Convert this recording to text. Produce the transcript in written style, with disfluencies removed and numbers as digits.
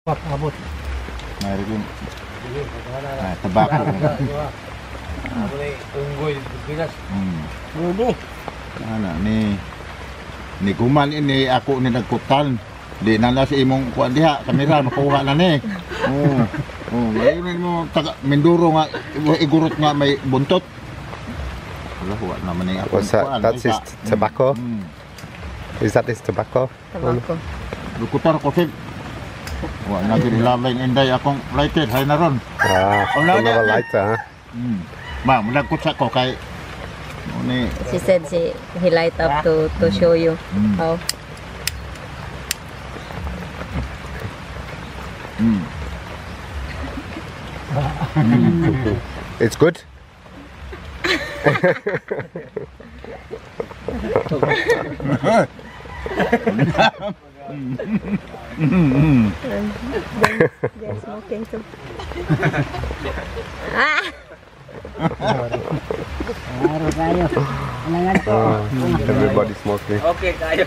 Abot. Mayroon. Ah, tabako. Ako na unggoy Pilipinas. Pwede. Ana ni ni guman ini ako ni nagkutan. Di na na sa imong kuan diha, kamera makuha na ni. Oo. Oh, mayroon mo taga Mindoro nga igurot nga may buntot. Wala, wa naman ni ako. What's that? That's his tobacco. Is that his tobacco? Tabako. Lukutar ko sir. Wa na gid hilamay inday akong lighter hay na ron. Ah, Oh, no, another no. lighter, huh? Ma, mulagkot sa ko kay mo ni She said he light up to show you how. It's good. They're smoking too. Ah! Araw tayo. Alangan ko. Everybody's smoking. Okay, tayo.